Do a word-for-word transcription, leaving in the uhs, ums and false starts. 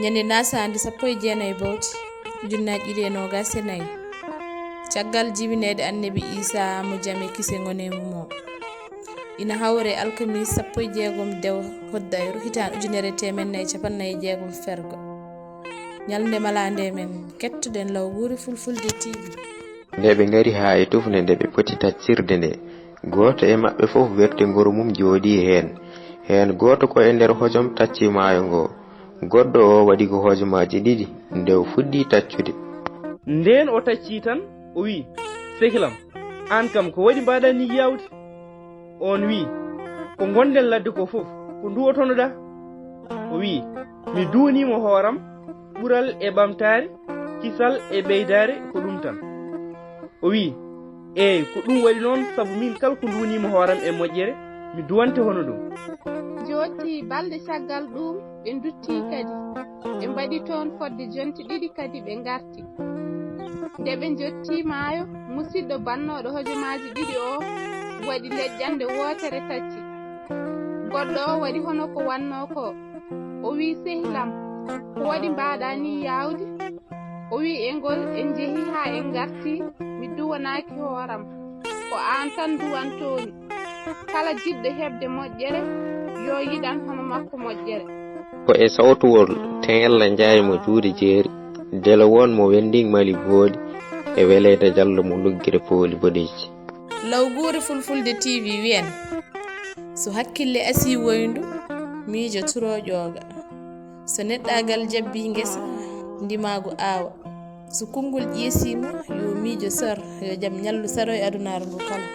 Ñande nasaande sappo e jeenayi bowte, ujunnaaji ɗiɗi e noogaas e nayi, caggal jibineede Annabi Iisaa mo jam e kise ngoni e mum o, ina hawri e alkamiisa sappo e jeegom dew hoddayru hitaande ujunere e teemedde nayi e cappanɗe nayi e jeegom fergo. Ñalnde malaande men, kettoɗen Lawguure Fulfulde T V. Nde ɓe ngari haa e tufnde nde ɓe poti taccirde nde, gooto e maɓɓe fof werti nguru mum jooɗii heen. Heen gooto ko e nder hojom tacci maayo ngo. Goɗɗo o waɗi ko hojomaaji ɗiɗi nde o fuɗɗii taccude. Ndeen o taccii tan, o wii, "Sehil am, aan kam ko waɗi mbaaɗaa nii yaawde?" Oon wii, "Ko ngonɗen ladde ko fof, ko nduwotono-ɗaa?" O wii, "Mi duwanii mo hooram, ɓural e ɓamtaare, kisal e ɓeydaare, ko ɗum tan." O wii, "Eey, ko ɗum waɗi noon, sabu miin kala ko nduwanii mo hooram e moƴƴere, mi duwante hono ɗum." Jooɗti balɗe caggal ɗuum, ɓe nduttii kadi. Ɓe mbaɗi toon fodde jonte ɗiɗi kadi ɓe ngarti. Nde ɓe njottii maayo, musiɗɗo bannooɗo hojomaaji ɗiɗi oo waɗi leƴƴannde wootere tacci. Goɗɗo oo waɗi hono ko wannoo koo. O wii, "Sehil am, ko waɗi mbaaɗaa nii yaawde?" O wii, "E ngol en njehii haa en ngartii, mi duwanaaki hooram. Ko aan tan duwantoo-mi. Kala jiɗɗo heɓde moƴƴere, yo yiɗan hono makko moƴƴere." Ko e sawtuwol Teella Njaay mo Juuɗe Jeeri, Delo Won mo Wenndiŋ Mali Booli, e Weleede Jallo mo Luggere Pooli Boɗeeji. Lawguure Fulfulde T V wiyan, so hakkille asii woyndu, miijo turoo ƴooga. So neɗɗaagal jabbii ngesa, ndimaagu aawa. So konngol ƴeesiima, yo miijo sor, yo jam ñallu saro e adunaaru ndu kala.